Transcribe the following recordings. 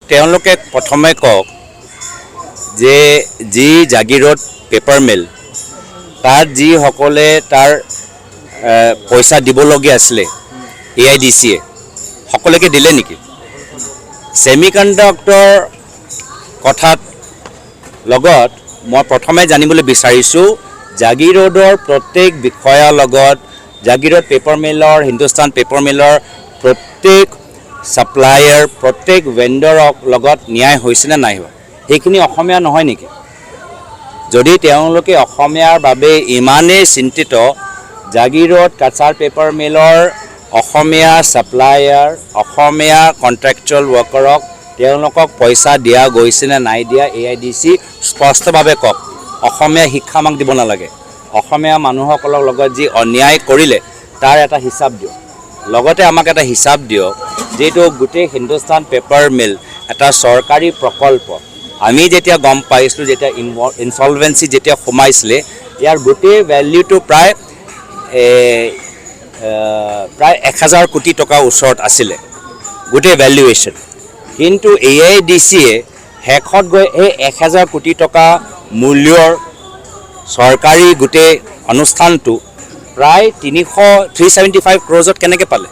তেওঁলোকে প্ৰথমে কওক যে যি জাগিৰোড পেপাৰ মিল, তাত যিসকলে তাৰ পইচা দিবলগীয়া আছিলে এআইডিচিয়ে, সকলোকে দিলে নেকি? ছেমি কণ্ডাক্টৰ কথাত লগত মই প্ৰথমে জানিবলৈ বিচাৰিছোঁ, জাগিৰোডৰ প্ৰত্যেক বিষয়াৰ লগত, জাগিৰোড পেপাৰ মিলৰ, হিন্দুস্তান পেপাৰ মিলৰ প্ৰত্যেক ছাপ্লায়াৰ, প্ৰত্যেক ভেণ্ডৰক লগত ন্যায় হৈছেনে নাই হোৱা? সেইখিনি অসমীয়া নহয় নেকি? যদি তেওঁলোকে অসমীয়াৰ বাবে ইমানেই চিন্তিত, জাগিৰোড কাছাৰ পেপাৰ মিলৰ অসমীয়া ছাপ্লায়াৰ, অসমীয়া কণ্ট্ৰেকচুৱেল ৱৰ্কাৰক তেওঁলোকক পইচা দিয়া গৈছেনে নাই দিয়া, এআইডিচি স্পষ্টভাৱে কওক। অসমীয়া শিক্ষা আমাক দিব নালাগে। অসমীয়া মানুহসকলৰ লগত যি অন্যায় কৰিলে, তাৰ এটা হিচাপ দিয়ক। লগতে আমাক এটা হিচাপ দিয়ক, যিহেতু গোটেই হিন্দুস্তান পেপাৰ মিল এটা চৰকাৰী প্ৰকল্প, আমি যেতিয়া গম পাইছিলোঁ, যেতিয়া ইনচলভেঞ্চি যেতিয়া সোমাইছিলে, ইয়াৰ গোটেই ভেলিউটো প্ৰায় 1000 কোটি টকাৰ ওচৰত আছিলে গোটেই ভেলুৱেশ্যন। কিন্তু এআইডিচিয়ে শেষত গৈ এই 1000 কোটি টকা মূল্যৰ চৰকাৰী গোটেই অনুষ্ঠানটো প্ৰায় 375 ক্ৰ'জত কেনেকৈ পালে?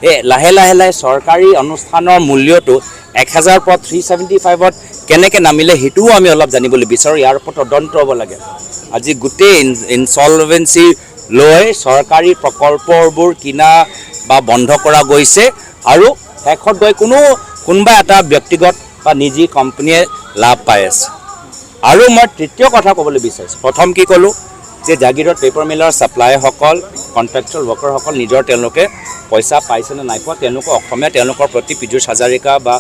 এই লাহে লাহে লাহে চৰকাৰী অনুষ্ঠানৰ মূল্যটো 1000 পৰা 375ত কেনেকৈ নামিলে, সেইটোও আমি অলপ জানিবলৈ বিচাৰোঁ। ইয়াৰ ওপৰত তদন্ত হ'ব লাগে। আজি গোটেই ইনচলভেঞ্চি লৈ চৰকাৰী প্ৰকল্পবোৰ কিনা বা বন্ধ কৰা গৈছে আৰু শেষত গৈ কোনোবা এটা ব্যক্তিগত বা নিজি কোম্পানীয়ে লাভ পাই আছে। আৰু মই তৃতীয় কথা ক'বলৈ বিচাৰিছোঁ। প্ৰথম কি ক'লোঁ যে জাগিৰোড পেপাৰ মিলৰ ছাপ্লায়াৰসকল, কণ্ট্ৰেকচুৱেল ৱৰ্কাৰসকল নিজৰ তেওঁলোকে পইচা পাইছে নে নাই পোৱা? তেওঁলোকৰ অসমীয়া, তেওঁলোকৰ প্ৰতি পীযুষ হাজাৰিকা বা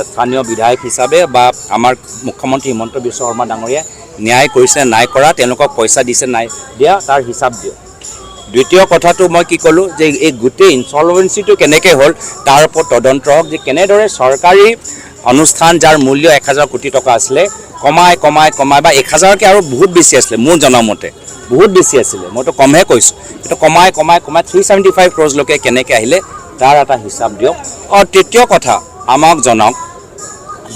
স্থানীয় বিধায়ক হিচাপে বা আমাৰ মুখ্যমন্ত্ৰী হিমন্ত বিশ্ব শৰ্মা ডাঙৰীয়াই ন্যায় কৰিছে নে নাই কৰা, তেওঁলোকক পইচা দিছে নাই দিয়া, তাৰ হিচাপ দিয়ক। দ্বিতীয় কথাটো মই কি ক'লোঁ যে এই গোটেই ইনচলভেঞ্চিটো কেনেকৈ হ'ল, তাৰ ওপৰত তদন্ত হওক, যে কেনেদৰে চৰকাৰী অনুষ্ঠান যাৰ মূল্য 1000 কোটি টকা আছিলে, কমাই কমাই কমাই বা 1000কৈ আৰু বহুত বেছি আছিলে, মোৰ জনামতে বহুত বেছি আছিলে, মইতো কমহে কৈছোঁ, কিন্তু কমাই কমাই কমাই 375 ক্ৰ'জলৈকে কেনেকৈ আহিলে, তাৰ এটা হিচাপ দিয়ক। আৰু তৃতীয় কথা আমাক জনাওক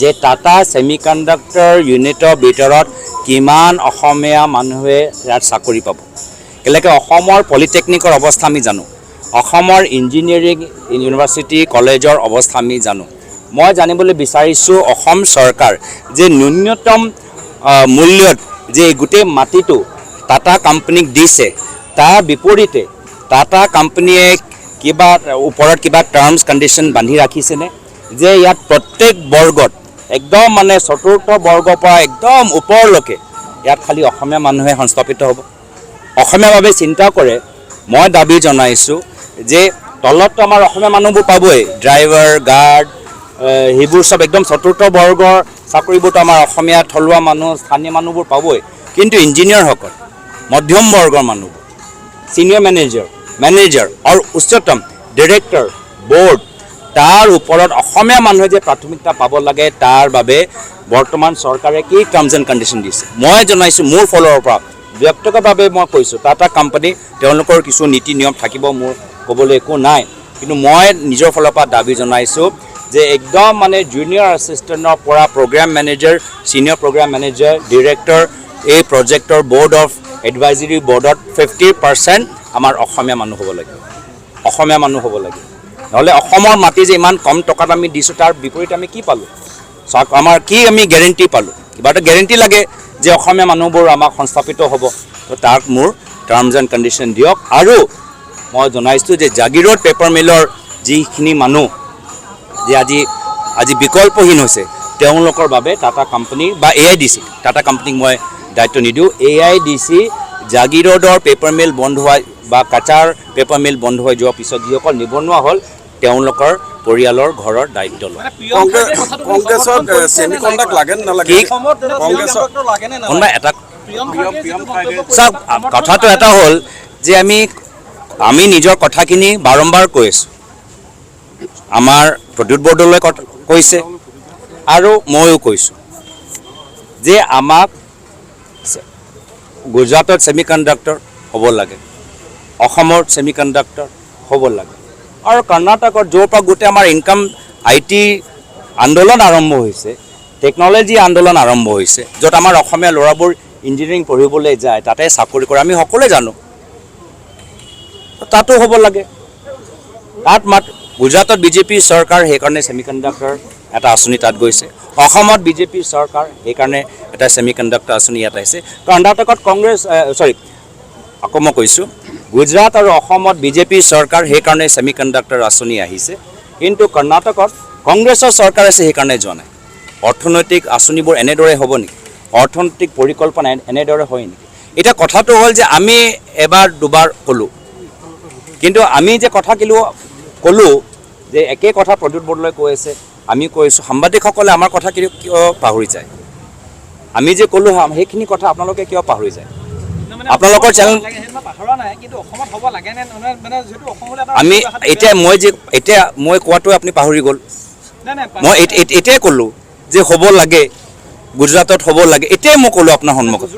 যে টাটা ছেমি কণ্ডাক্টৰ ইউনিটৰ ভিতৰত কিমান অসমীয়া মানুহে ইয়াত চাকৰি পাব? কেলেকে অসমৰ পলিটেকনিকৰ অৱস্থা আমি জানো, অসমৰ ইঞ্জিনিয়াৰিং ইউনিভাৰ্চিটি কলেজৰ অৱস্থা আমি জানো। মই জানিবলৈ বিচাৰিছোঁ, অসম চৰকাৰ যে ন্যূনতম মূল্যত যে গোটেই মাটিটো টাটা কোম্পানীক দিছে, তাৰ বিপৰীতে টাটা কোম্পানীয়ে কিবা ওপৰত কিবা টাৰ্মছ কণ্ডিশ্যন বান্ধি ৰাখিছেনে যে ইয়াত প্ৰত্যেক বৰ্গত একদম মানে চতুৰ্থ বৰ্গৰ পৰা একদম ওপৰলৈকে ইয়াত খালি অসমীয়া মানুহে সংস্থাপিত হ'ব? অসমীয়া বাবে চিন্তা কৰে। মই দাবী জনাইছোঁ যে তলততো আমাৰ অসমীয়া মানুহবোৰ পাবই, ড্ৰাইভাৰ, গাৰ্ড, সেইবোৰ চব একদম চতুৰ্থ বৰ্গৰ চাকৰিবোৰতো আমাৰ অসমীয়া থলুৱা মানুহ, স্থানীয় মানুহবোৰ পাবই। কিন্তু ইঞ্জিনিয়াৰসকল, মধ্যম বৰ্গৰ মানুহবোৰ, ছিনিয়ৰ মেনেজাৰ, মেনেজাৰ আৰু উচ্চতম ডিৰেক্টৰ, বৰ্ড, তাৰ ওপৰত অসমীয়া মানুহে যে প্ৰাথমিকতা পাব লাগে, তাৰ বাবে বৰ্তমান চৰকাৰে কি টাৰ্মছ এণ্ড কণ্ডিশ্যন দিছে? মই জনাইছোঁ, মোৰ ফালৰ পৰা ব্যক্তিগতভাৱে মই কৈছোঁ, টাটা কোম্পানী তেওঁলোকৰ কিছু নীতি নিয়ম থাকিব, মোৰ ক'বলৈ একো নাই। কিন্তু মই নিজৰ ফালৰ পৰা দাবী জনাইছোঁ যে একদম মানে জুনিয়ৰ এছিষ্টেণ্টৰ পৰা programme manager, senior programme manager, director, এই প্ৰজেক্টৰ বৰ্ড অফ এডভাইজৰী বৰ্ডত 50% আমাৰ অসমীয়া মানুহ হ'ব লাগে, অসমীয়া মানুহ হ'ব লাগে। নহ'লে অসমৰ মাটি যে ইমান কম টকাত আমি দিছোঁ, তাৰ বিপৰীতে আমি কি পালোঁ? চাওক, আমাৰ কি আমি গেৰেণ্টি পালোঁ? কিবা এটা গেৰেণ্টি লাগে যে অসমীয়া মানুহবোৰ আমাক সংস্থাপিত হ'ব। তো তাক মোৰ টাৰ্মছ এণ্ড কণ্ডিশ্যন দিয়ক। আৰু মই জনাইছোঁ যে জাগিৰোড পেপাৰ মিলৰ যিখিনি মানুহ যে আজি বিকল্পহীন হৈছে, তেওঁলোকৰ বাবে টাটা কোম্পানী বা এআইডিচি, টাটা কোম্পানীক মই দায়িত্ব নিদিওঁ, এআইডিচি জাগিৰোডৰ পেপাৰ মিল বন্ধ হোৱা বা কাছাৰ পেপাৰ মিল বন্ধ হৈ যোৱাৰ পিছত যিসকল নিবনুৱা হ'ল, তেওঁলোকৰ পৰিয়ালৰ ঘৰৰ দায়িত্ব লয়। কংগ্ৰেছক ছেমি কণ্ডাক্ট লাগে নে নালাগে? কি? কংগ্ৰেছক কোনোবা এটা, চাওক, কথাটো এটা হ'ল যে আমি নিজৰ কথাখিনি বাৰম্বাৰ কৈ আছোঁ। আমাৰ প্ৰদ্যুৎ বৰদলৈ কৈছে আৰু ময়ো কৈছোঁ যে আমাক গুজৰাটত ছেমি কণ্ডাক্টৰ হ'ব লাগে, অসমত ছেমি কণ্ডাক্টৰ হ'ব লাগে আৰু কৰ্ণাটকত য'ৰ পৰা গোটেই আমাৰ ইনকাম, IT আন্দোলন আৰম্ভ হৈছে, টেকন'লজি আন্দোলন আৰম্ভ হৈছে, য'ত আমাৰ অসমীয়া ল'ৰাবোৰ ইঞ্জিনিয়াৰিং পঢ়িবলৈ যায়, তাতে চাকৰি কৰে, আমি সকলোৱে জানো, তাতো হ'ব লাগে। তাত মাত গুজৰাটত বিজেপি চৰকাৰ, সেইকাৰণে ছেমি কণ্ডাক্টৰ এটা আঁচনি তাত গৈছে। অসমত বিজেপি চৰকাৰ, সেইকাৰণে এটা ছেমি কণ্ডাক্টৰ আঁচনি ইয়াত আহিছে। কৰ্ণাটকত কংগ্ৰেছ, চৰি, আকৌ মই কৈছোঁ, গুজৰাট আৰু অসমত বিজেপি চৰকাৰ, সেইকাৰণে ছেমি কণ্ডাক্টৰ আঁচনি আহিছে। কিন্তু কৰ্ণাটকত কংগ্ৰেছৰ চৰকাৰ আছে, সেইকাৰণে যোৱা নাই। অৰ্থনৈতিক আঁচনিবোৰ এনেদৰে হ'ব নেকি? অৰ্থনৈতিক পৰিকল্পনা এনেদৰে হয় নেকি? এতিয়া কথাটো হ'ল যে আমি এবাৰ দুবাৰ ক'লোঁ, কিন্তু আমি যে কথা ক'লোঁ যে একে কথা প্ৰদ্যুৎ বৰদলৈ কৈ আছে, আমি কৈ আছোঁ, সাংবাদিকসকলে আমাৰ কথা কিয় পাহৰি যায়? আমি যে ক'লোঁ সেইখিনি কথা আপোনালোকে কিয় পাহৰি যায়? আপোনালোকৰ চেনেল আমি এতিয়া মই যে এতিয়া মই কোৱাটো আপুনি পাহৰি গ'ল। মই এতিয়াই ক'লোঁ যে হ'ব লাগে, গুজৰাটত হ'ব লাগে, এতিয়াই মই ক'লোঁ আপোনাৰ সন্মুখত।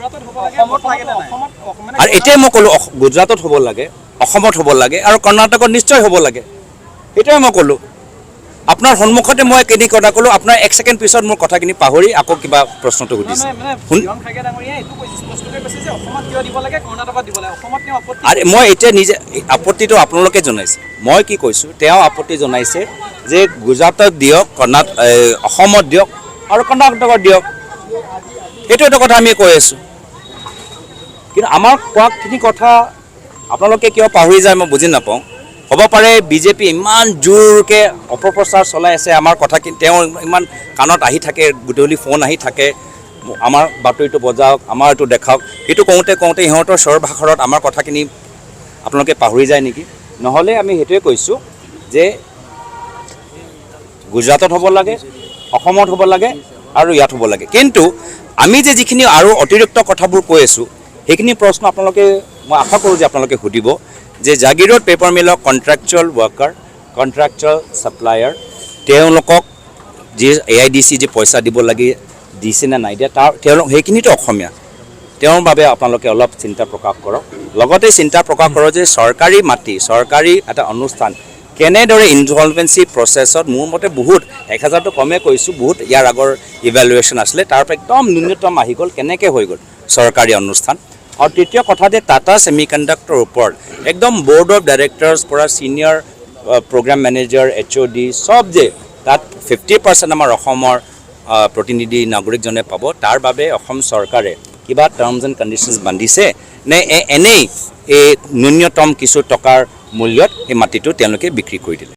আৰু এতিয়াই মই ক'লোঁ গুজৰাটত হ'ব লাগে, অসমত হ'ব লাগে আৰু কৰ্ণাটকত নিশ্চয় হ'ব লাগে, সেইটোৱে মই ক'লোঁ। আপোনাৰ সন্মুখতে মই কেনে কথা ক'লোঁ, আপোনাৰ এক ছেকেণ্ড পিছত মোৰ কথাখিনি পাহৰি আকৌ কিবা প্ৰশ্নটো সুধিছে। আৰে মই এতিয়া নিজে আপত্তিটো আপোনালোকে জনাইছে। মই কি কৈছোঁ, তেওঁ আপত্তি জনাইছে যে গুজৰাটত দিয়ক, অসমত দিয়ক আৰু কৰ্ণাটকত দিয়ক, সেইটো এটা কথা আমি কৈ আছোঁ। কিন্তু আমাৰ কোৱাখিনি কথা আপোনালোকে কিয় পাহৰি যায় মই বুজি নাপাওঁ। হ'ব পাৰে বিজেপি ইমান জোৰকৈ অপপ্ৰচাৰ চলাই আছে, আমাৰ কথাখিনি তেওঁ ইমান কাণত আহি থাকে, গধূলি ফোন আহি থাকে, আমাৰ বাতৰিটো বজাওক, আমাৰ এইটো দেখাওক, সেইটো কওঁতে কওঁতে ইহঁতৰ স্বৰ ভাষৰত আমাৰ কথাখিনি আপোনালোকে পাহৰি যায় নেকি? নহ'লে আমি সেইটোৱে কৈছোঁ যে গুজৰাটত হ'ব লাগে, অসমত হ'ব লাগে আৰু ইয়াত হ'ব লাগে। কিন্তু আমি যে যিখিনি আৰু অতিৰিক্ত কথাবোৰ কৈ আছোঁ, সেইখিনি প্ৰশ্ন আপোনালোকে, মই আশা কৰোঁ যে আপোনালোকে সুধিব যে জাগিৰোড পেপাৰ মিলৰ কণ্ট্ৰেকচুৱেল ৱৰ্কাৰ, কণ্ট্ৰেকচুৱেল ছাপ্লায়াৰ, তেওঁলোকক যি AIDC যি পইচা দিব লাগে দিছে নে নাই দিয়া, তাৰ তেওঁলোক সেইখিনিতো অসমীয়া, তেওঁৰ বাবে আপোনালোকে অলপ চিন্তা প্ৰকাশ কৰক। লগতে চিন্তা প্ৰকাশ কৰক যে চৰকাৰী মাটি, চৰকাৰী এটা অনুষ্ঠান কেনেদৰে ইনচলভেঞ্চি প্ৰচেছত, মোৰ মতে বহুত 1000টো কমে কৈছোঁ, বহুত ইয়াৰ আগৰ ইভেলুৱেশ্যন আছিলে, তাৰ পৰা একদম ন্যূনতম আহি গ'ল, কেনেকৈ হৈ গ'ল চৰকাৰী অনুষ্ঠান। আৰু তৃতীয় কথা যে টাটা ছেমি কণ্ডাক্টৰৰ ওপৰত একদম বৰ্ড অফ ডাইৰেক্টৰ্ছ পৰা ছিনিয়ৰ প্ৰগ্ৰাম মেনেজাৰ, HOD চব যে তাত 50% আমাৰ অসমৰ প্ৰতিনিধি নাগৰিকজনে পাব, তাৰ বাবে অসম চৰকাৰে কিবা টাৰ্মছ এণ্ড কণ্ডিশ্যনছ বান্ধিছে নে এনেই এই ন্যূনতম কিছু টকাৰ মূল্যত সেই মাটিটো তেওঁলোকে বিক্ৰী কৰি দিলে?